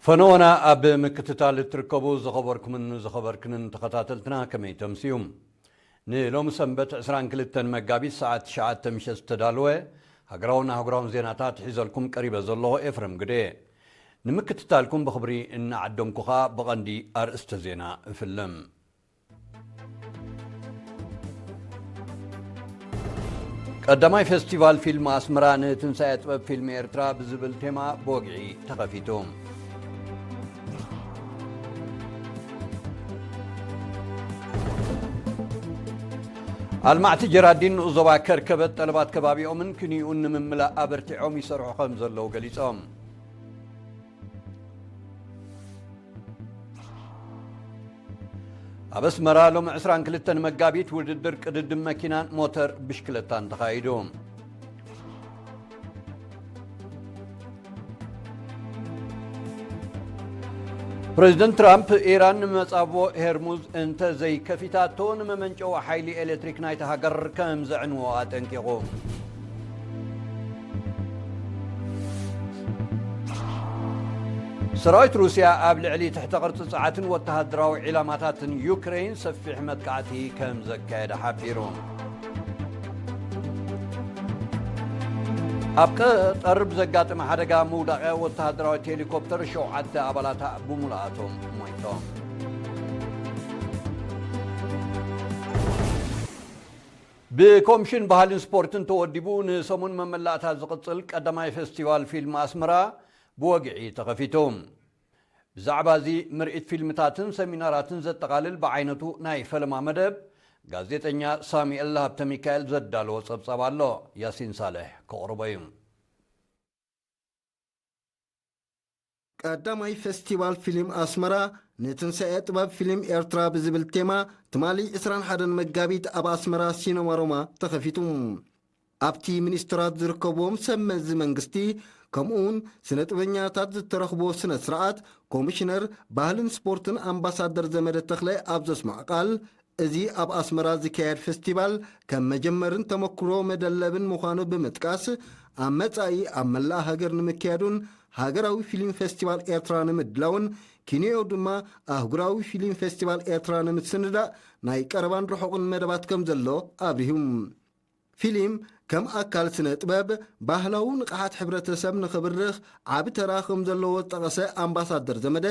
ፈነወና ኣብ ምክትታል እትርከቡ ዝኸበርኩምን ዝኸበርክንን ተኸታተልትና ከመይ ተምስዩ? ንሎሚ ሰንበት ዕስራን ክልተን መጋቢት ሰዓት ትሽዓተ ምሸት ዝተዳለወ ሃገራውን ኣህጉራውን ዜናታት ሒዘልኩም ቀሪበ ዘለኹ ኤፍረም ግደ። ንምክትታልኩም ብኽብሪ እናዓደምኩኻ ብቐንዲ ኣርእስተ ዜና እፍልም። ቀዳማይ ፌስቲቫል ፊልም ኣስመራ ንትንሳኤ ጥበብ ፊልም ኤርትራ ብዝብል ቴማ ብወግዒ ተኸፊቱ። ኣልማዕቲ ጀራዲን ንኡዞባ ከርከበት ጠለባት ከባቢኦምን ክንዩኡን ንምምላእ ኣበርቲዖም ይሰርሑ ከም ዘለዉ ገሊጾም። ኣብ ኣስመራ ሎሚ ዕስራን ክልተን መጋቢት ውድድር ቅድድም መኪናን ሞተር ብሽክለታን ተኻይዱ። ፕሬዚደንት ትራምፕ ኢራን ንመጻብቦ ሄርሙዝ እንተ ዘይከፊታቶ ንመመንጨዊ ሓይሊ ኤሌክትሪክ ናይቲ ሃገር ከም ዘዕንዎ ኣጠንቂቑ። ሰራዊት ሩስያ ኣብ ልዕሊ ትሕተ ቅርጺ ጸዓትን ወተሃደራዊ ዒላማታትን ዩክሬን ሰፊሕ መጥቃዕቲ ከም ዘካየደ ሓቢሩ። ኣብ ቀጠር ብዘጋጠመ ሓደጋ ምውዳቕ ወተሃደራዊት ሄሊኮፕተር ሸውዓተ ኣባላታ ብሙሉኣቶም ሞይቶም። ብኮምሽን ባህልን ስፖርትን ተወዲቡ ንሰሙን መመላእታ ዝቕጽል ቀዳማይ ፌስቲቫል ፊልም ኣስመራ ብወግዒ ተኸፊቱ። ብዛዕባ እዚ ምርኢት ፊልምታትን ሰሚናራትን ዘጠቓልል ብዓይነቱ ናይ ፈለማ መደብ ጋዜጠኛ ሳሙኤል ሃብተ ሚካኤል ዘዳለዎ ጸብጻብ ኣሎ። ያሲን ሳልሕ ከቕርቦ እዩ። ቀዳማይ ፌስቲቫል ፊልም ኣስመራ ንትንሳኤ ጥበብ ፊልም ኤርትራ ብዝብል ቴማ ትማሊ ዕስራን ሓደን መጋቢት ኣብ ኣስመራ ሲነማ ሮማ ተኸፊቱ። ኣብቲ ሚኒስትራት ዝርከብዎም ሰብ መዚ መንግስቲ ከምኡውን ስነ ጥበኛታት ዝተረኽቦ ስነ ስርዓት ኮሚሽነር ባህልን ስፖርትን ኣምባሳደር ዘመደ ተኽለ ኣብ ዘስምዖ ቃል፣ እዚ ኣብ ኣስመራ ዝካየድ ፌስቲቫል ከም መጀመርን ተመክሮ መደለብን ምዃኑ ብምጥቃስ፣ ኣብ መጻኢ ኣብ መላእ ሃገር ንምክያዱን ሃገራዊ ፊልም ፌስቲቫል ኤርትራ ንምድላውን ኪንዮ ድማ ኣህጉራዊ ፊልም ፌስቲቫል ኤርትራ ንምስንዳእ ናይ ቀረባን ርሑቕን መደባት ከም ዘሎ ኣብሪሁ። ፊልም ከም ኣካል ስነ ጥበብ፣ ባህላዊ ንቕሓት ሕብረተሰብ ንኽብርኽ ዓቢ ተራ ከም ዘለዎ ዝጠቐሰ ኣምባሳደር ዘመደ፣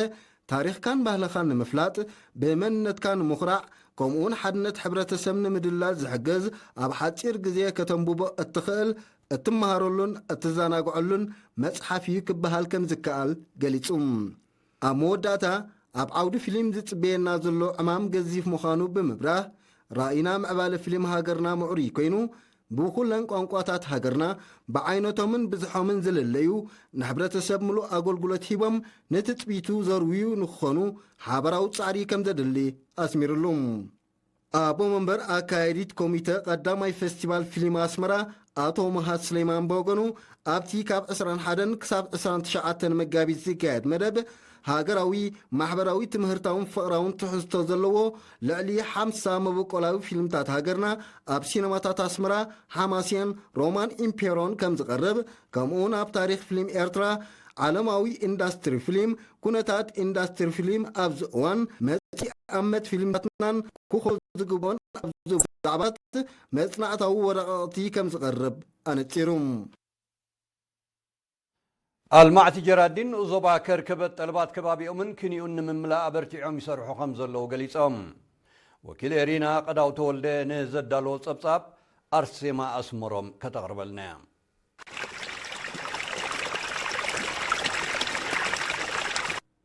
ታሪኽካን ባህልኻን ንምፍላጥ፣ ብመንነትካ ንምኹራዕ፣ ከምኡውን ሓድነት ሕብረተሰብ ንምድላል ዝሕግዝ፣ ኣብ ሓጺር ግዜ ከተንብቦ እትኽእል፣ እትመሃረሉን እትዘናግዐሉን መጽሓፍ እዩ ክበሃል ከም ዝከኣል ገሊጹ። ኣብ መወዳእታ፣ ኣብ ዓውዲ ፊልም ዝጽበየና ዘሎ ዕማም ገዚፍ ምዃኑ ብምብራህ፣ ራኢና ምዕባለ ፊልም ሃገርና ምዕሩይ ኮይኑ፣ ብኹለን ቋንቋታት ሃገርና ብዓይነቶምን ብዝሖምን ዝልለዩ፣ ንሕብረተሰብ ምሉእ ኣገልግሎት ሂቦም ንትጽቢቱ ዘርውዩ ንክኾኑ ሓበራዊ ጻዕሪ ከም ዘድሊ ኣስሚርሉ። ኣቦ መንበር ኣካያዲት ኮሚተ ቀዳማይ ፌስቲቫል ፊልም ኣስመራ ኣቶ መሃት ስሌማን ብወገኑ፣ ኣብቲ ካብ ዕስራን ሓደን ክሳብ ዕስራን ትሽዓተን መጋቢት ዝካየድ መደብ፣ ሃገራዊ፣ ማሕበራዊ፣ ትምህርታውን ፍቕራውን ትሕዝቶ ዘለዎ ልዕሊ ሓምሳ መበቆላዊ ፊልምታት ሃገርና ኣብ ሲነማታት ኣስመራ፣ ሓማስያን፣ ሮማን ኢምፔሮን ከም ዝቐርብ፣ ከምኡውን ኣብ ታሪኽ ፊልም ኤርትራ፣ ዓለማዊ ኢንዳስትሪ ፊልም፣ ኩነታት ኢንዳስትሪ ፊልም ኣብዚ እዋን፣ መጺእ ኣመት ፊልምታትናን ክኾ ዝግብኦን ኣብ ዝብሉ ዛዕባታት መጽናዕታዊ ወረቓቕቲ ከም ዝቐርብ ኣነጺሩ። ኣልማዕቲ ጀራዲን ዞባ ከርከበት ጠለባት ከባቢኦምን ክንዩኡን ንምምላእ ኣበርቲዖም ይሰርሑ ከም ዘለዉ ገሊጾም። ወኪል ኤሪና ቀዳው ተወልደ ንዘዳለዎ ጸብጻብ ኣርሴማ ኣስመሮም ከተቕርበልና እያ።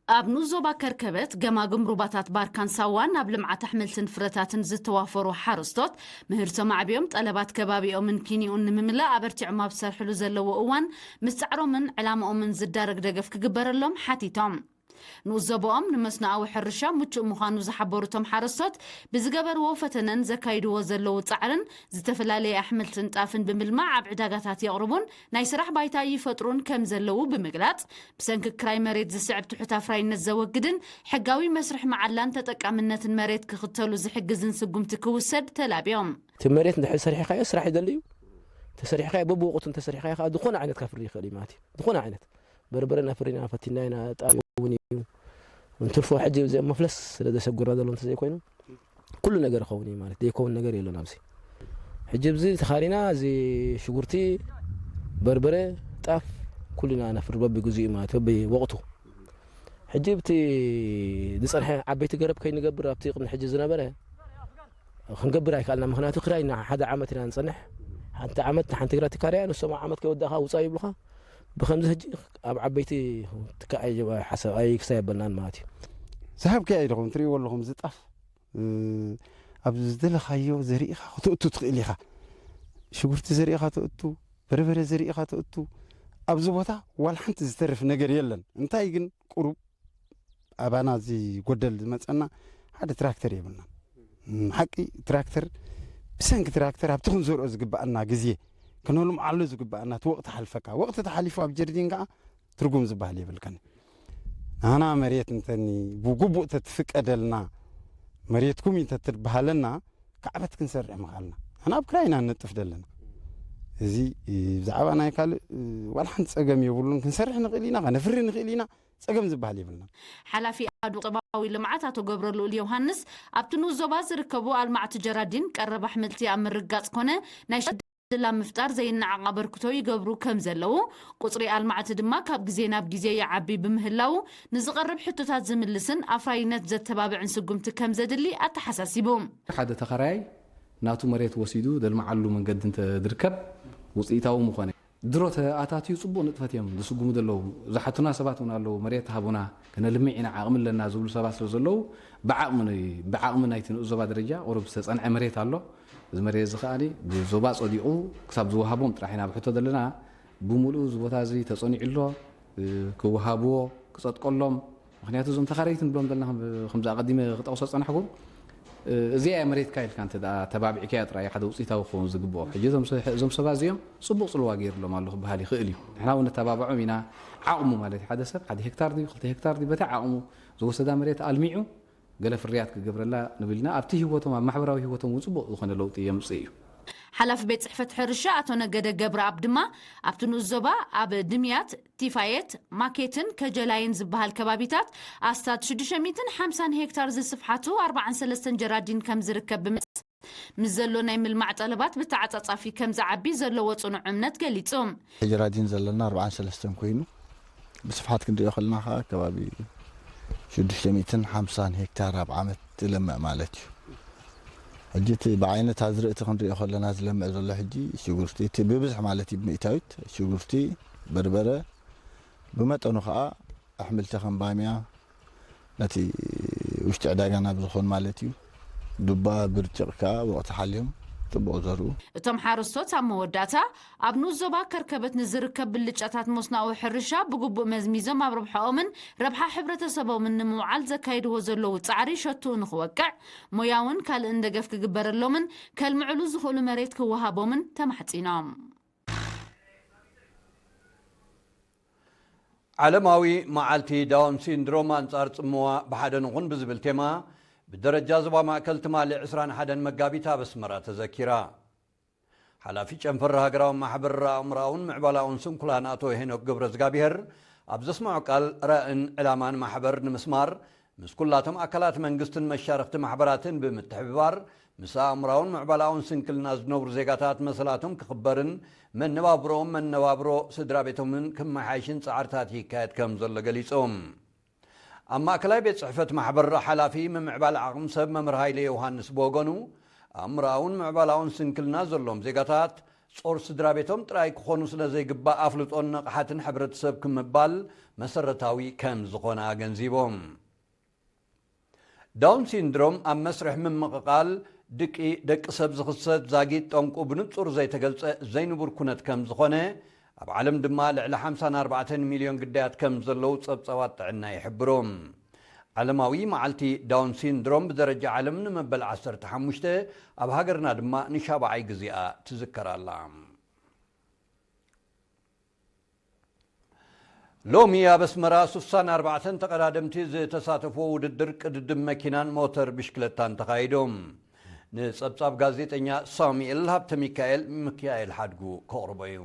ኣብ ንኡስ ዞባ ከርከበት፣ ገማግም ሩባታት ባርካን ሳዋን ናብ ልምዓት ኣሕምልትን ፍረታትን ዝተዋፈሩ ሓረስቶት፣ ምህርቶም ኣዕብዮም ጠለባት ከባቢኦምን ኪኒኡን ንምምላእ ኣበርቲዖም ኣብ ዝሰርሕሉ ዘለዉ እዋን፣ ምስ ጻዕሮምን ዕላምኦምን ዝዳረግ ደገፍ ክግበረሎም ሓቲቶም። ንኡስ ዞባኦም ንመስኖኣዊ ሕርሻ ምቹእ ምዃኑ ዝሓበሩ እቶም ሓረስቶት፣ ብዝገበርዎ ፈተነን ዘካይድዎ ዘለዉ ጻዕርን፣ ዝተፈላለየ ኣሕምልትን ጣፍን ብምልማዕ ኣብ ዕዳጋታት የቕርቡን ናይ ስራሕ ባይታ ይፈጥሩን ከም ዘለዉ ብምግላጽ፣ ብሰንኪ ክራይ መሬት ዝስዕብ ትሑት ኣፍራይነት ዘወግድን ሕጋዊ መስርሕ መዓላን ተጠቃምነትን መሬት ክኽተሉ ዝሕግዝን ስጉምቲ ክውሰድ ተላብዮም። እቲ መሬት እንድሕር ሰሪሕካዮ ስራሕ ይደሊ እዩ። ተሰሪሕካዮ በብወቕቱ እንተሰሪሕካዮ ከዓ ዝኾነ ዓይነት ከፍሪ ይኽእል እዩ ማለት እዩ። ዝኾነ ዓይነት በርበረና ፍሪና ፈቲና ኢና ጣብዮ ክኸውን እዩ። እንትርፎ ሕጂ እዚኦም መፍለስ ስለ ዘሸጉርና ዘሎ እንተዘይኮይኑ፣ ኩሉ ነገር ይኸውን እዩ ማለት ዘይከውን ነገር የለን ኣብዚ። ሕጂ ኣብዚ ተኻሪና፣ እዚ ሽጉርቲ፣ በርበረ፣ ጣፍ፣ ኩሉ ኢና ነፍሪ በብግዚኡ ማለት እዩ፣ በብወቕቱ። ሕጂ ኣብቲ ዝጸንሐ ዓበይቲ ገረብ ከይንገብር ኣብቲ ቅድሚ ሕጂ ዝነበረ ክንገብር ኣይከኣልና። ምኽንያቱ ክራይ ንሓደ ዓመት ኢና ንጸንሕ። ሓንቲ ዓመት ንሓንቲ ግራት ትካርያ፣ ንሶም ዓመት ከይወዳእኻ ውጻእ ይብሉኻ። ብኸምዚ ሕጂ ኣብ ዓበይቲ ትካእ ሓሳብ ኣይክሳይ የበልናን ማለት እዩ። ዝሃብከ ኣይደኹም ትርእይዎ ኣለኹም ዝጣፍ፣ እ፣ ኣብ ዝደለኻዮ ዘሪእኻ ክትእቱ ትኽእል ኢኻ። ሽጉርቲ ዘሪእኻ ተእቱ፣ በርበረ ዘሪእኻ ተእቱ። ኣብዚ ቦታ ዋላ ሓንቲ ዝተርፍ ነገር የለን። እንታይ ግን ቁሩብ ኣባና ዝጎደል ዝመጸና ሓደ ትራክተር የብልና። እም፣ ሓቂ ትራክተር፣ ብሰንኪ ትራክተር ኣብቲ ክንዘርኦ ዝግባኣና ግዜ፣ ክነልምዓሉ ዝግባኣና እቲ ወቕቲ ሓልፈካ። ወቕቲ ተሓሊፉ ኣብ ጀርዲን ከኣ ትርጉም ዝበሃል የብልካን። ንሕና መሬት እንተኒ ብግቡእ ተትፍቀደልና፣ መሬትኩም እዩ እንተትበሃለና፣ ካዕበት ክንሰርሕ ምኽኣልና። ንሕና ኣብ ክራይ ኢና ንነጥፍ ዘለና። እዚ ብዛዕባ ናይ ካልእ ዋላ ሓንቲ ጸገም የብሉን። ክንሰርሕ ንኽእል ኢና፣ ከነፍሪ ንኽእል ኢና። ጸገም ዝበሃል የብልና። ሓላፊ ኣዱ ቁጠባዊ ልምዓት ኣቶ ገብረልኡል ዮሃንስ፣ ኣብቲ ንኡስ ዞባ ዝርከቡ ኣልማዕቲ ጀራዲን ቀረብ ኣሕምልቲ ኣብ ምርጋጽ ኮነ ናይ ስራሕ ዕድል ኣብ ምፍጣር ዘይነዓቕ ኣበርክቶ ይገብሩ ከም ዘለዉ፣ ቁጽሪ ኣልማዕቲ ድማ ካብ ግዜ ናብ ግዜ ይዓቢ ብምህላዉ፣ ንዝቐርብ ሕቶታት ዝምልስን ኣፍራይነት ዘተባብዕን ስጉምቲ ከም ዘድሊ ኣተሓሳሲቡ። ሓደ ተኸራያይ ናቱ መሬት ወሲዱ ዘልምዓሉ መንገዲ እንተ ዝርከብ ውጽኢታዊ ምኾነ። ድሮ ተኣታትዩ ጽቡቕ ንጥፈት እዮም ዝስጉሙ ዘለዉ። ዝሓቱና ሰባት እውን ኣለዉ፣ መሬት ሃቡና፣ ከነልምዕ ኢና፣ ዓቕሚ ኣለና ዝብሉ ሰባት ስለ ዘለዉ፣ ብዓቕሚ ናይ-፣ ብዓቕሚ ናይቲ ንኡስ ዞባ ደረጃ ቁሩብ ዝተጸንዐ መሬት ኣሎ። እዚ መሬት እዚ ከኣ ብዞባ ጸዲቑ ክሳብ ዝወሃቦም ጥራሕ ኢና ብሕቶ ዘለና። ብምሉኡ እዚ ቦታ እዚ ተጸኒዑ ኣሎ፣ እ፣ ክወሃብዎ፣ ክጸድቀሎም። ምኽንያቱ እዞም ተኻረይቲ ንብሎም ዘለና ከም-፣ ከምዚ ኣቐዲመ ክጠቕሶ ዝጸናሕኩ፣ እ፣ እዚኣ እያ መሬትካ ኢልካ እንተ ደኣ ተባቢዕካያ ጥራይ ሓደ ውጽኢታዊ ክኸውን ዝግብኦ። ሕጂ እዞም ሰ-፣ እዞም ሰባት እዚኦም ጽቡቕ ጽልዋ ገይርሎም ኣሎ ክበሃል ይኽእል እዩ። ንሕና እውን ነተባብዖም ኢና። ዓቕሙ ማለት እዩ። ሓደ ሰብ ሓደ ሄክታር ድዩ፣ ክልተ ሄክታር ድዩ፣ በቲ ዓቕሙ ዝወሰዳ መሬት ኣልሚዑ ገለ ፍርያት ክገብረላ ንብል ኢና። ኣብቲ ህይወቶም፣ ኣብ ማሕበራዊ ህይወቶም እውን ጽቡቕ ዝኾነ ለውጢ የምጽእ እዩ። ሓላፊ ቤት ጽሕፈት ሕርሻ ኣቶ ነገደ ገብረኣብ ድማ፣ ኣብቲ ንኡስ ዞባ ኣብ ድምያት፣ ቲፋየት፣ ማኬትን ከጀላይን ዝበሃል ከባቢታት ኣስታት ሽዱሽተ ሚእትን ሓምሳን ሄክታር ዝስፍሓቱ ኣርባዓን ሰለስተን ጀራዲን ከም ዝርከብ ብምስ-፣ ምስ ዘሎ ናይ ምልማዕ ጠለባት ብተዓጻጻፊ ከም ዝዓቢ ዘለዎ ጽኑዕ እምነት ገሊጹ። ጀራዲን ዘለና ኣርባዓን ሰለስተን ኮይኑ፣ ብስፍሓት ክንሪኦ ከለና ከኣ ከባቢ ሽዱሽተ ሚእትን ሓምሳን ሄክታር ኣብ ዓመት ትለምዕ ማለት እዩ። ሕጂ እቲ ብዓይነት ኣዝርእቲ ክንሪኦ ከለና ዝለምዕ ዘሎ ሕጂ ሽጉርቲ፣ እቲ ብብዝሒ ማለት እዩ፣ ብሚእታዊት ሽጉርቲ፣ በርበረ፣ ብመጠኑ ከኣ ኣሕምልቲ ከም ባምያ፣ ነቲ ውሽጢ ዕዳጋ ናብ ዝኾን ማለት እዩ። ዱባ፣ ብርጭቕ ከኣ ወቕቲ ሓልዮም ጽቡቕ ዘርኡ። እቶም ሓረስቶት ኣብ መወዳእታ፣ ኣብ ንኡስ ዞባ ከርከበት ንዝርከብ ብልጫታት መስኖኣዊ ሕርሻ ብግቡእ መዝሚዞም ኣብ ረብሓኦምን ረብሓ ሕብረተሰቦምን ንምውዓል ዘካይድዎ ዘለዉ ጻዕሪ ሸትኡ ንኽወቅዕ፣ ሞያውን ካልእን ደገፍ ክግበረሎምን ከልምዕሉ ዝኽእሉ መሬት ክወሃቦምን ተማሕጺኖም። ዓለማዊ መዓልቲ ዳውን ሲንድሮም ኣንጻር ጽምዋ ብሓደ ንኹን ብዝብል ቴማ፣ ብደረጃ ዞባ ማእከል ትማሊ ዕስራን ሓደን መጋቢት ኣብ ኣስመራ ተዘኪራ። ሓላፊ ጨንፈር ሃገራዊ ማሕበር ኣእምሮኣውን ምዕባላውን ስንኩላን ኣቶ ሄኖክ ገብረዝጋብሄር ኣብ ዘስምዖ ቃል፣ ራእን ዕላማን ማሕበር ንምስማር፣ ምስ ኩላቶም ኣካላት መንግስትን መሻርኽቲ ማሕበራትን ብምትሕብባር፣ ምስ ኣእምራውን ምዕባላውን ስንክልና ዝነብሩ ዜጋታት መሰላቶም ክኽበርን መነባብሮኦም መነባብሮ ስድራ ቤቶምን ክመሓየሽን ጻዕርታት ይካየድ ከም ዘሎ ገሊጾም። ኣብ ማእከላይ ቤት ጽሕፈት ማሕበር ሓላፊ ምምዕባል ዓቕሚ ሰብ መምህር ሃይለ ዮሃንስ ብወገኑ፣ ኣእምራውን ምዕባላውን ስንክልና ዘሎም ዜጋታት ጾር ስድራ ቤቶም ጥራይ ክኾኑ ስለ ዘይግባእ ኣፍልጦን ንቕሓትን ሕብረተሰብ ክምባል መሰረታዊ ከም ዝኾነ ኣገንዚቦም። ዳውን ሲንድሮም ኣብ መስርሕ ምምቕቓል ድቂ ደቂ ሰብ ዝኽሰት ዛጊት ጠንቁ ብንጹር ዘይተገልጸ ዘይንቡር ኩነት ከም ዝኾነ፣ ኣብ ዓለም ድማ ልዕሊ ሓምሳን ኣርባዕተን ሚልዮን ግዳያት ከም ዘለዉ ጸብጻባት ጥዕና ይሕብሩ። ዓለማዊ መዓልቲ ዳውን ሲንድሮም ብደረጃ ዓለም ንመበል ዓሰርተ ሓሙሽተ፣ ኣብ ሃገርና ድማ ንሻብዓይ ግዜኣ ትዝከር ኣላ። ሎሚ ኣብ ኣስመራ ሱሳን ኣርባዕተን ተቐዳደምቲ ዝተሳተፍዎ ውድድር ቅድድም መኪናን ሞተር ብሽክለታን ተኻይዱ። ንጸብጻብ ጋዜጠኛ ሳሙኤል ሃብተ ሚካኤል፣ ሚካኤል ሓድጉ ከቕርቦ እዩ።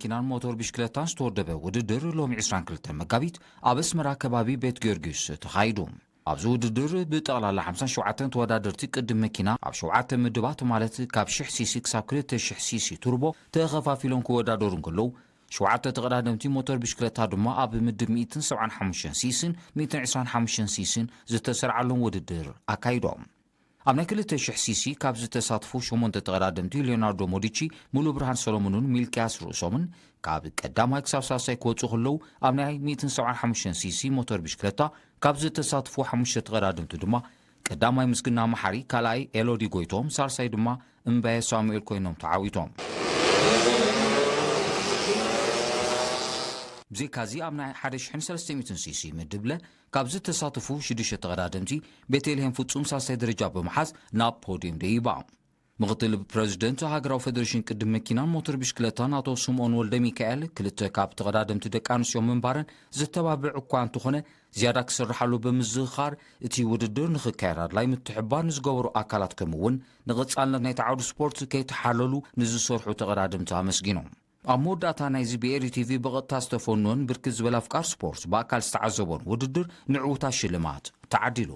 መኪናን ሞተር ብሽክለታን ዝተወደበ ውድድር ሎሚ ዕስራን ክልተን መጋቢት ኣብ ኣስመራ ከባቢ ቤት ጊዮርጊስ ተኻይዱ። ኣብዚ ውድድር ብጠቕላላ ሓምሳን ሸውዓተን ተወዳደርቲ ቅድም መኪና ኣብ ሸውዓተ ምድባት ማለት ካብ ሽሕ ሲሲ ክሳብ ክልተ ሽሕ ሲሲ ቱርቦ ተኸፋፊሎም ክወዳደሩ እንከለዉ፣ ሸውዓተ ተቐዳደምቲ ሞተር ብሽክለታ ድማ ኣብ ምድብ ሚእትን ሰብዓን ሓሙሽተን ሲስን ሚእትን ዕስራን ሓሙሽተን ሲስን ዝተሰርዓሎም ውድድር ኣካይዶም። ኣብ ናይ ክልተ ሽሕ ሲሲ ካብ ዝተሳትፉ ሸሞንተ ተቐዳደምቲ ሊዮናርዶ ሞዲቺ፣ ሙሉ ብርሃን ሰሎሞንን ሚልቅያስ ርእሶምን ካብ ቀዳማይ ክሳብ ሳልሳይ ክወፁ ከለዉ፣ ኣብ ናይ ሚእትን ሰብዓን ሓሙሽተን ሲሲ ሞተር ብሽክለታ ካብ ዝተሳትፉ ሓሙሽተ ተቐዳደምቲ ድማ ቀዳማይ ምስግና መሓሪ፣ ካልኣይ ኤሎዲ ጎይቶም፣ ሳልሳይ ድማ እምባየ ሳሙኤል ኮይኖም ተዓዊቶም። ብዘይካዚ ኣብ ናይ ሓደ ሽሕን ሰለስተ ሚእትን ሲሲ ምድብ ለ ካብ ዝተሳተፉ ሽዱሽተ ተቐዳደምቲ ቤተልሔም ፍጹም ሳልሳይ ደረጃ ብምሓዝ ናብ ፖድየም ደይባ። ምክትል ፕረዚደንት ሃገራዊ ፌደሬሽን ቅድም መኪናን ሞተር ብሽክለታን ኣቶ ስምኦን ወልደ ሚካኤል፣ ክልተ ካብ ተቐዳደምቲ ደቂ ኣንስትዮ ምንባረን ዘተባብዕ እኳ እንተኾነ፣ ዝያዳ ክስርሓሉ ብምዝኽኻር፣ እቲ ውድድር ንኽካየድ ኣድላይ ምትሕብባር ንዝገበሩ ኣካላት ከምኡ እውን ንቐጻልነት ናይቲ ዓውዲ ስፖርት ከይተሓለሉ ንዝሰርሑ ተቐዳደምቲ ኣመስጊኖም። ኣብ መወዳእታ ናይዚ ብኤሪ ቲቪ ብቐጥታ ዝተፈንወን ብርክት ዝበለ ኣፍቃር ስፖርት ብኣካል ዝተዓዘቦን ውድድር ንዕውታት ሽልማት ተዓዲሉ።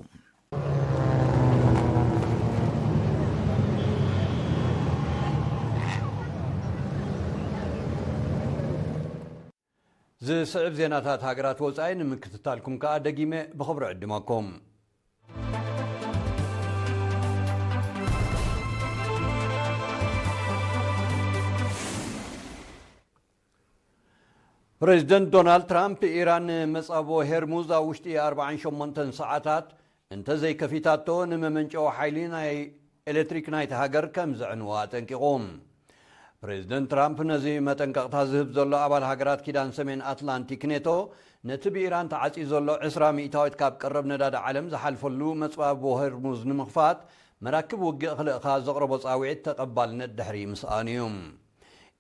ዝስዕብ ዜናታት ሃገራት ወጻኢ ንምክትታልኩም ከኣ ደጊመ ብኽብሪ ዕድመኩም። ፕሬዚደንት ዶናልድ ትራምፕ፣ ኢራን ንመጻብቦ ሄርሙዝ ኣብ ውሽጢ ኣርባዓን ሸሞንተን ሰዓታት እንተዘይከፊታቶ፣ ንመመንጨዊ ሓይሊ ናይ ኤሌክትሪክ ናይቲ ሃገር ከም ዘዕንዋ ኣጠንቂቑ። ፕሬዚደንት ትራምፕ ነዚ መጠንቀቕታ ዝህብ ዘሎ፣ ኣባል ሃገራት ኪዳን ሰሜን ኣትላንቲክ ኔቶ፣ ነቲ ብኢራን ተዓጽዩ ዘሎ ዕስራ ሚእታዊት ካብ ቀረብ ነዳዲ ዓለም ዝሓልፈሉ መጻብቦ ሄርሙዝ ንምኽፋት፣ መራክብ ውግእ ክልእኻ ዘቕረቦ ጻውዒት ተቐባልነት ድሕሪ ምስኣኑ እዩ።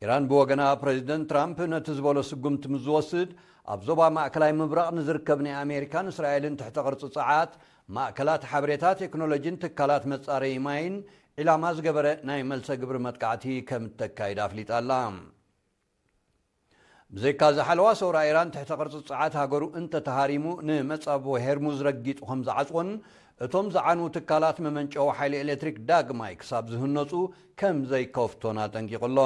ኢራን ብወገና፣ ፕሬዚደንት ትራምፕ ነቲ ዝበሎ ስጉምቲ ምስ ዝወስድ፣ ኣብ ዞባ ማእከላይ ምብራቕ ንዝርከብ ናይ ኣሜሪካን እስራኤልን ትሕተ ቅርጺ ጸዓት፣ ማእከላት ሓበሬታ፣ ቴክኖሎጂን ትካላት መጻረዪ ማይን ዒላማ ዝገበረ ናይ መልሰ ግብሪ መጥቃዕቲ ከም እተካይድ ኣፍሊጣ ኣላ። ብዘይካዚ፣ ሓለዋ ሰውራ ኢራን ትሕተ ቅርጺ ጸዓት ሃገሩ እንተተሃሪሙ፣ ንመጻብቦ ሄርሙዝ ረጊጡ ከም ዝዓጽዎን እቶም ዝዓንዉ ትካላት መመንጨዊ ሓይሊ ኤሌክትሪክ ዳግማይ ክሳብ ዝህነጹ ከም ዘይከፍቶን ኣጠንቂቑ ኣሎ።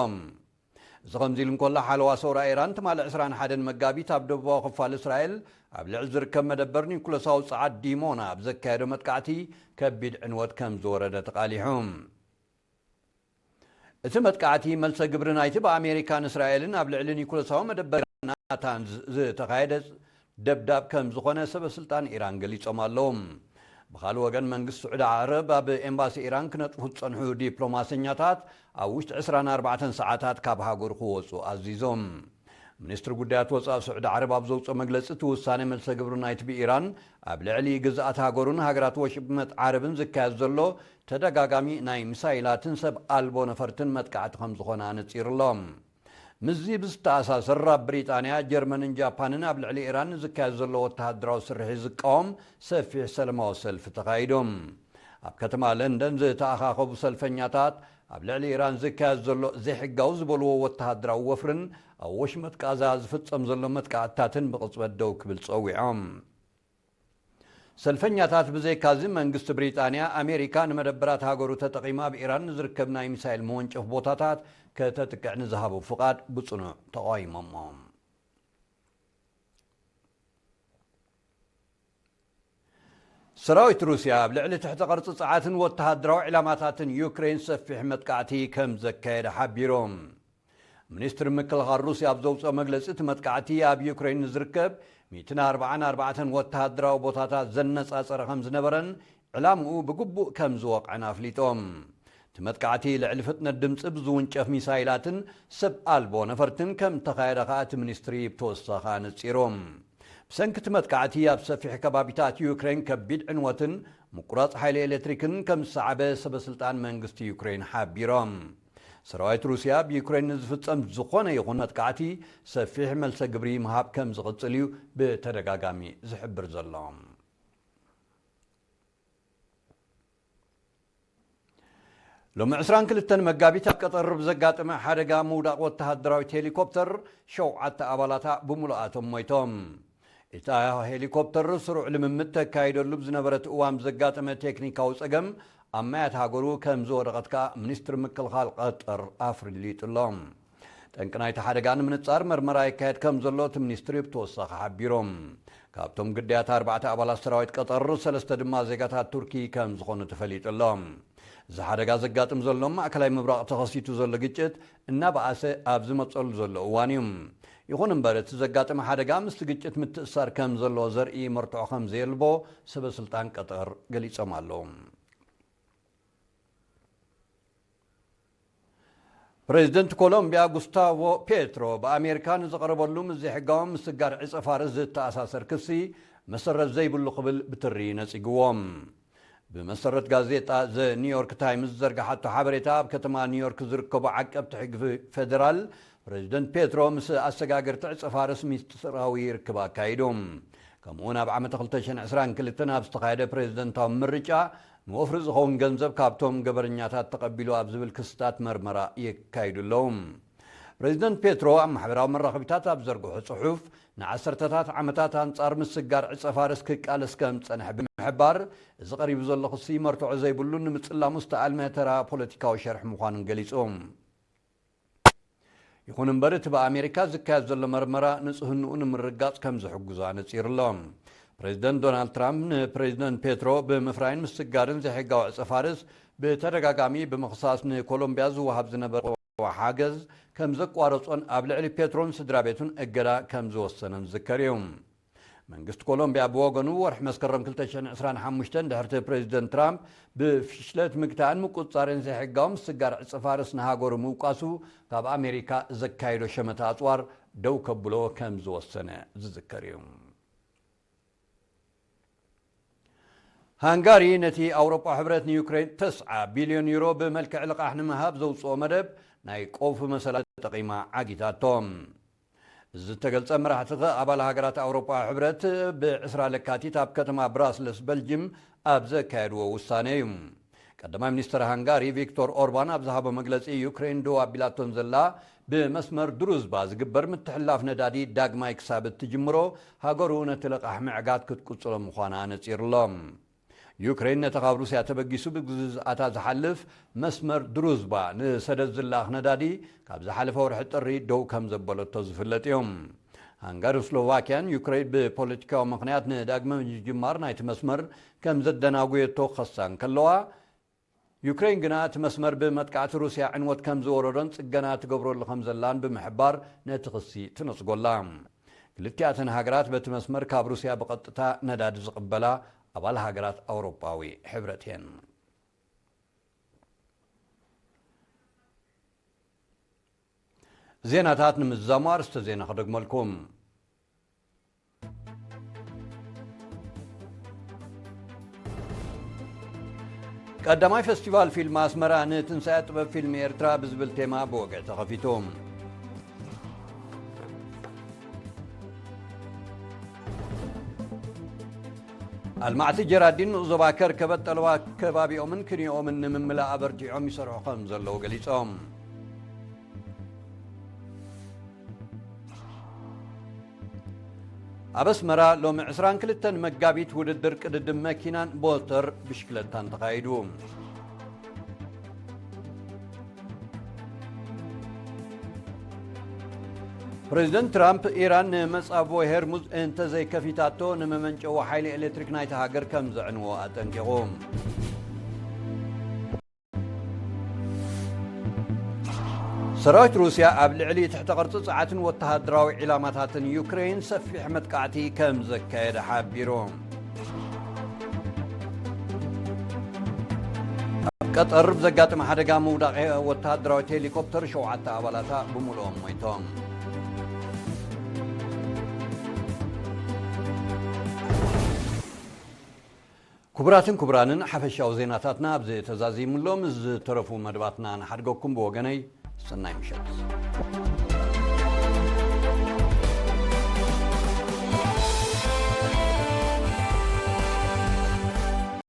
እዚ ከምዚ ኢሉ እንከሎ፣ ሓለዋ ሰውራ ኢራን ትማሊ ዕስራን ሓደን መጋቢት ኣብ ደቡባዊ ክፋል እስራኤል ኣብ ልዕሊ ዝርከብ መደበር ኒኩለሳዊ ጸዓት ዲሞና ኣብ ዘካየዶ መጥቃዕቲ ከቢድ ዕንወት ከም ዝወረደ ተቓሊሑ። እቲ መጥቃዕቲ መልሰ ግብሪ ናይቲ ብኣሜሪካን እስራኤልን ኣብ ልዕሊ ኒኩለሳዊ መደበር ናታንዝ ዝተኻየደ ደብዳብ ከም ዝኾነ ሰበ ስልጣን ኢራን ገሊጾም ኣለዉ። ብኻልእ ወገን፣ መንግስቲ ስዑዲ ዓረብ ኣብ ኤምባሲ ኢራን ክነጥፉ ዝጸንሑ ዲፕሎማሰኛታት ኣብ ውሽጢ ዕስራን ኣርባዕተን ሰዓታት ካብ ሃገሩ ክወጹ ኣዚዞም። ሚኒስትሪ ጉዳያት ወጻኢ ስዑዲ ዓረብ ኣብ ዘውጽኦ መግለጺ፣ እቲ ውሳነ መልሰ ግብሪ ናይቲ ብኢራን ኣብ ልዕሊ ግዝኣት ሃገሩን ሃገራት ወሽመጥ ዓረብን ዝካየድ ዘሎ ተደጋጋሚ ናይ ሚሳይላትን ሰብ ኣልቦ ነፈርትን መጥቃዕቲ ከም ዝኾነ ኣነጺሩ ኣሎ። ምስዚ ብዝተኣሳሰር፣ ኣብ ብሪጣንያ፣ ጀርመንን ጃፓንን ኣብ ልዕሊ ኢራን ንዝካየድ ዘሎ ወተሃደራዊ ስርሒት ዝቃወም ሰፊሕ ሰለማዊ ሰልፊ ተኻይዱ። ኣብ ከተማ ለንደን ዝተኣኻኸቡ ሰልፈኛታት፣ ኣብ ልዕሊ ኢራን ዝካየድ ዘሎ ዘይሕጋዊ ዝበልዎ ወተሃደራዊ ወፍርን ኣብ ወሽመጥ ቃዛ ዝፍጸም ዘሎ መጥቃዕትታትን ብቕጽበት ደው ክብል ጸዊዖም። ሰልፈኛታት ብዘይካዚ፣ መንግስቲ ብሪጣንያ፣ ኣሜሪካ ንመደበራት ሃገሩ ተጠቒማ ኣብ ኢራን ንዝርከብ ናይ ሚሳይል መወንጨፍ ቦታታት ከተጥቅዕ ንዝሃቦ ፍቓድ ብጽኑዕ ተቓዊሞሞ። ሰራዊት ሩስያ ኣብ ልዕሊ ትሕተ ቅርጺ ጸዓትን ወተሃደራዊ ዕላማታትን ዩክሬን ሰፊሕ መጥቃዕቲ ከም ዘካየደ ሓቢሮም። ሚኒስትሪ ምክልኻል ሩስያ ኣብ ዘውጽኦ መግለጺ፣ እቲ መጥቃዕቲ ኣብ ዩክሬን ንዝርከብ ሚእትን ኣርባዓን ኣርባዕተን ወተሃደራዊ ቦታታት ዘነጻጸረ ከም ዝነበረን ዕላምኡ ብግቡእ ከም ዝወቕዐን ኣፍሊጦም። እቲ መጥቃዕቲ ልዕሊ ፍጥነት ድምጺ ብዝውንጨፍ ሚሳይላትን ሰብ ኣልቦ ነፈርትን ከም እተኻየደ ከኣ እቲ ሚኒስትሪ ብተወሳኺ ኣነጺሩ። ብሰንኪ እቲ መጥቃዕቲ ኣብ ሰፊሕ ከባቢታት ዩክሬን ከቢድ ዕንወትን ምቁራጽ ሓይሊ ኤሌክትሪክን ከም ዝሰዓበ ሰበ ስልጣን መንግስቲ ዩክሬን ሓቢሮም። ሰራዊት ሩስያ ኣብ ዩክሬን ንዝፍጸም ዝኾነ ይኹን መጥቃዕቲ ሰፊሕ መልሰ ግብሪ ምሃብ ከም ዝቕጽል እዩ ብተደጋጋሚ ዝሕብር ዘሎ። ሎሚ ዕስራን ክልተን መጋቢት ኣብ ቀጠር ብዘጋጠመ ሓደጋ ምውዳቕ ወተሃደራዊት ሄሊኮፕተር ሸውዓተ ኣባላታ ብምሉኣቶም ሞይቶም። እታ ሄሊኮፕተር ስሩዕ ልምምድ ተካይደሉ ብዝነበረት እዋን ብዘጋጠመ ቴክኒካዊ ጸገም ኣብ ማያት ሃገሩ ከም ዝወደቐት ከኣ ሚኒስትሪ ምክልኻል ቀጠር ኣፍሊጡ ኣሎ። ጠንቂ ናይቲ ሓደጋ ንምንጻር መርመራ ይካየድ ከም ዘሎ እቲ ሚኒስትሪ ብተወሳኺ ሓቢሩ። ካብቶም ግዳያት ኣርባዕተ ኣባላት ሰራዊት ቀጠር፣ ሰለስተ ድማ ዜጋታት ቱርኪ ከም ዝኾኑ ተፈሊጡ ኣሎ። እዚ ሓደጋ ዘጋጥም ዘሎ ማእከላይ ምብራቕ ተኸሲቱ ዘሎ ግጭት እናበኣሰ ኣብ ዝመጸሉ ዘሎ እዋን እዩ። ይኹን እምበር እቲ ዘጋጠመ ሓደጋ ምስቲ ግጭት ምትእሳር ከም ዘለዎ ዘርኢ መርትዖ ከም ዘየልቦ ሰበ ስልጣን ቀጠር ገሊጾም ኣለዉ። ፕሬዚደንት ኮሎምቢያ ጉስታቮ ፔትሮ ብኣሜሪካ ንዝቐረበሉ ምስ ዘይሕጋዊ ምስጋር ዕጸ ፋርስ ዝተኣሳሰር ክሲ መሰረት ዘይብሉ ክብል ብትሪ ነጺግዎ። ብመሰረት ጋዜጣ ዘ ኒውዮርክ ታይምስ ዝዘርግሓቶ ሓበሬታ፣ ኣብ ከተማ ኒውዮርክ ዝርከቡ ዓቀብቲ ሕጊ ፌደራል ፕሬዚደንት ፔትሮ ምስ ኣሰጋገርቲ ዕጸ ፋርስ ሚስጥራዊ ርክብ ኣካይዱ። ከምኡውን ኣብ ዓመተ ክልተ ሽሕን ዕስራን ክልተን ኣብ ዝተኻየደ ፕሬዚደንታዊ ምርጫ ንወፍሪ ዝኸውን ገንዘብ ካብቶም ገበረኛታት ተቐቢሉ ኣብ ዝብል ክስታት መርመራ የካይዱ ኣለዉ። ፕሬዚደንት ፔትሮ ኣብ ማሕበራዊ መራኸቢታት ኣብ ዘርግሖ ጽሑፍ፣ ንዓሰርተታት ዓመታት ኣንጻር ምስጋር ዕጸ ፋርስ ክቃለስ ከም ዝጸንሐ ብምሕባር፣ እዚ ቀሪቡ ዘሎ ክሲ መርትዖ ዘይብሉን ንምጽላሙ ዝተኣልመ ተራ ፖለቲካዊ ሸርሒ ምዃኑን ገሊጹ። ይኹን እምበር፣ እቲ ብኣሜሪካ ዝካየድ ዘሎ መርመራ ንጽህንኡ ንምርግጋጽ ከም ዝሕግዞ ኣነጺሩ ኣሎ። ፕሬዚደንት ዶናልድ ትራምፕ ንፕሬዚደንት ፔትሮ ብምፍራይን ምስጋርን ዘይሕጋዊ ዕጸ ፋርስ ብተደጋጋሚ ብምኽሳስ፣ ንኮሎምቢያ ዝወሃብ ዝነበረ ሓገዝ ከም ዘቋረጾን ኣብ ልዕሊ ፔትሮን ስድራ ቤቱን እገዳ ከም ዝወሰነን ዝዝከር እዩ። መንግስቲ ኮሎምቢያ ብወገኑ፣ ወርሒ መስከረም ክልተ ሽሕን ዕስራን ሓሙሽተን ድሕርቲ ፕሬዚደንት ትራምፕ ብፍሽለት ምግታእን ምቁጽጻርን ዘይሕጋዊ ምስጋር ዕጸ ፋርስ ንሃገሩ ምውቃሱ፣ ካብ ኣሜሪካ ዘካየዶ ሸመታ ኣጽዋር ደው ከብሎ ከም ዝወሰነ ዝዝከር እዩ። ሃንጋሪ ነቲ ኣውሮጳ ሕብረት ንዩክሬን ተስዓ ቢልዮን ዩሮ ብመልክዕ ልቓሕ ንምሃብ ዘውጽኦ መደብ ናይ ቀውፊ መሰላት ተጠቒማ ዓጊታቶ። እዚ ዝተገልጸ፣ መራሕቲ ኣባል ሃገራት ኣውሮጳ ሕብረት ብዕስራ ለካቲት ኣብ ከተማ ብራስለስ በልጅም ኣብ ዘካየድዎ ውሳነ እዩ። ቀዳማይ ሚኒስተር ሃንጋሪ ቪክቶር ኦርባን ኣብ ዝሃቦ መግለጺ፣ ዩክሬን ደው ኣቢላቶን ዘላ ብመስመር ድሩዝባ ዝግበር ምትሕልላፍ ነዳዲ ዳግማይ ክሳብ እትጅምሮ፣ ሃገሩ ነቲ ልቓሕ ምዕጋት ክትቅጽሎ ምዃና ኣነጺሩ ኣሎ። ዩክሬን ነቲ ካብ ሩስያ ተበጊሱ ብግዝኣታ ዝሓልፍ መስመር ድሩዝባ ንሰደድ ዝለኣኽ ነዳዲ ካብ ዝሓለፈ ወርሒ ጥሪ ደው ከም ዘበለቶ ዝፍለጥ እዩ። ሃንጋሪ፣ ስሎቫኪያን ዩክሬን ብፖለቲካዊ ምኽንያት ንዳግመ ምጅማር ናይቲ መስመር ከም ዘደናጉየቶ ክኸሳ እንከለዋ፣ ዩክሬን ግና እቲ መስመር ብመጥቃዕቲ ሩስያ ዕንወት ከም ዝወረዶን ጽገና ትገብረሉ ከም ዘላን ብምሕባር ነቲ ክሲ ትነጽጎ ኣላ። ክልቲኣተን ሃገራት በቲ መስመር ካብ ሩስያ ብቐጥታ ነዳዲ ዝቕበላ ኣባል ሃገራት ኣውሮጳዊ ሕብረት እየን። ዜናታት ንምዝዛሙ ኣርእስተ ዜና ክደግመልኩም። ቀዳማይ ፈስቲቫል ፊልም ኣስመራ ንትንሳኤ ጥበብ ፊልም ኤርትራ ብዝብል ቴማ ብወግዒ ተኸፊቱ። ኣልማዕቲ ጀራዲን ንኡስ ዞባ ከርከበት ጠለባት ከባቢኦምን ክንዮኦምን ንምምላእ ኣበርቲዖም ይሰርሑ ከም ዘለዉ ገሊጾም። ኣብ ኣስመራ ሎሚ ዕስራን ክልተን መጋቢት ውድድር ቅድድም መኪናን ሞተር ብሽክለታን ተኻይዱ። ፕሬዚደንት ትራምፕ፣ ኢራን ንመጻብቦ ሄርሙዝ እንተዘይከፊታቶ፣ ንመመንጨዊ ሓይሊ ኤሌክትሪክ ናይታ ሃገር ከም ዘዕንዎ ኣጠንቂቑ። ሰራዊት ሩስያ ኣብ ልዕሊ ትሕተ ቅርጺ ጸዓትን ወተሃደራዊ ዒላማታትን ዩክሬን ሰፊሕ መጥቃዕቲ ከም ዘካየደ ሓቢሩ። ኣብ ቀጠር ብዘጋጠመ ሓደጋ ምውዳቕ ወተሃደራዊት ሄሊኮፕተር ሸውዓተ ኣባላታ ብምሉኦም ሞይቶም። ክቡራትን ክቡራንን፣ ሓፈሻዊ ዜናታትና ኣብዚ ተዛዚሙ ኣሎ። ምስ ዝተረፉ መደባትና ንሓድገኩም። ብወገነይ፣ ሰናይ ምሸት።